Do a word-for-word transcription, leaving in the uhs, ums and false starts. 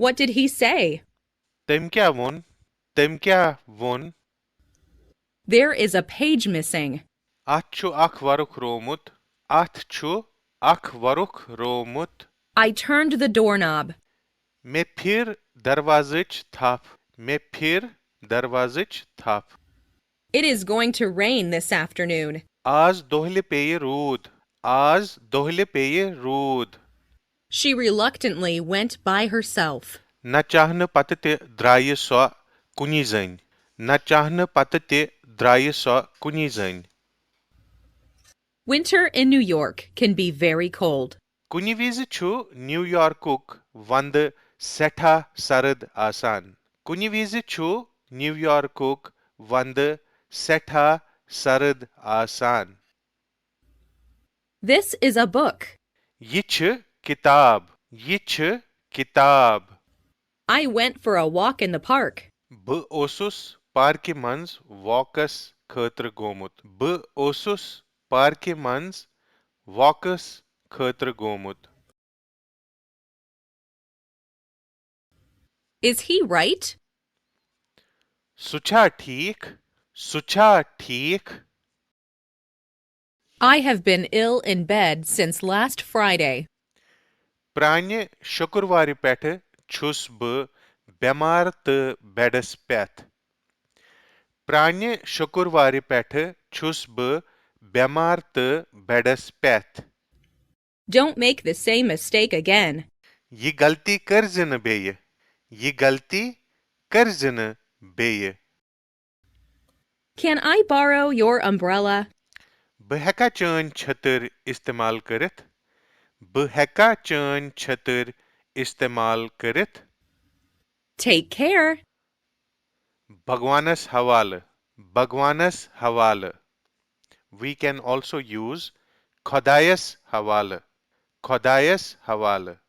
What did he say? تٔمۍ کیٛاہ ووٚن؟ تٔمۍ کیٛاہ ووٚن؟ There is a page missing. اَتھ چھُ اکھ ورُق روومُت۔ اَتھ چھُ اکھ ورُق روومُت۔ I turned the doorknob. مےٚ پھِر دروازٕچ تھپھ۔ مےٚ پھِر دروازٕچ تھپھ۔ It is going to rain this afternoon. آز دۄہلہِ پیٚیہِ روٗد۔ آز دۄہلہِ پیٚیہِ روٗد۔ She reluctantly went by herself. نہ چاہنہٕ پتہٕ تہِ درٛایہِ سۄ کُنی زٔنۍ۔ نہ چاہنہٕ پتہٕ تہِ درٛایہِ سۄ کُنی زٔنۍ۔ Winter in New York can be very cold. کُنہِ وِزِ چھُ نیو یارکُک وندٕ سٮ۪ٹھاہ سرد آسان۔ کُنہِ وِزِ چھُ نیو یارکُک وندٕ سٮ۪ٹھاہ سرد آسان۔ This is a book. یہِ چھِ کِتاب۔ یہِ چھِ کِتاب۔ I went for a walk in the park. بہٕ اوسُس پارکہِ منٛز واکس خٲطرٕ گوٚمُت۔ بہٕ اوسُس پارکہِ منٛز واکس خٲطرٕ گوٚمُت۔ Is he right? سُہ چھا ٹھیٖک؟ سُہ چھا ٹھیٖک؟ I have been ill in bed since last Friday. پرٛانہِ شُکروارِ پٮ۪ٹھٕ چھُس بہٕ بٮ۪مار تہٕ بیڈس پٮ۪ٹھ۔ پرٛانہِ شُکروارِ پٮ۪ٹھٕ چھُس بہٕ بٮ۪مار تہٕ بیڈس پٮ۪ٹھ۔ Don't make the same mistake again. یہِ غلطی کٔرزِ نہٕ بیٚیہِ۔ یہِ غلطی کٔرزِ نہٕ بیٚیہِ۔ Can I borrow your umbrella? بہٕ ہٮ۪کا چٲنۍ چھٔتٕر استعمال کٔرِتھ؟ بہٕ ہٮ۪کا چٲنۍ چھٔتٕر استعمال کٔرِتھ؟ Take care. بھگوانس حوالہٕ۔ بھگوانس حوالہٕ۔ We can also use خۄدایس حوالہٕ۔ خۄدایس حوالہٕ۔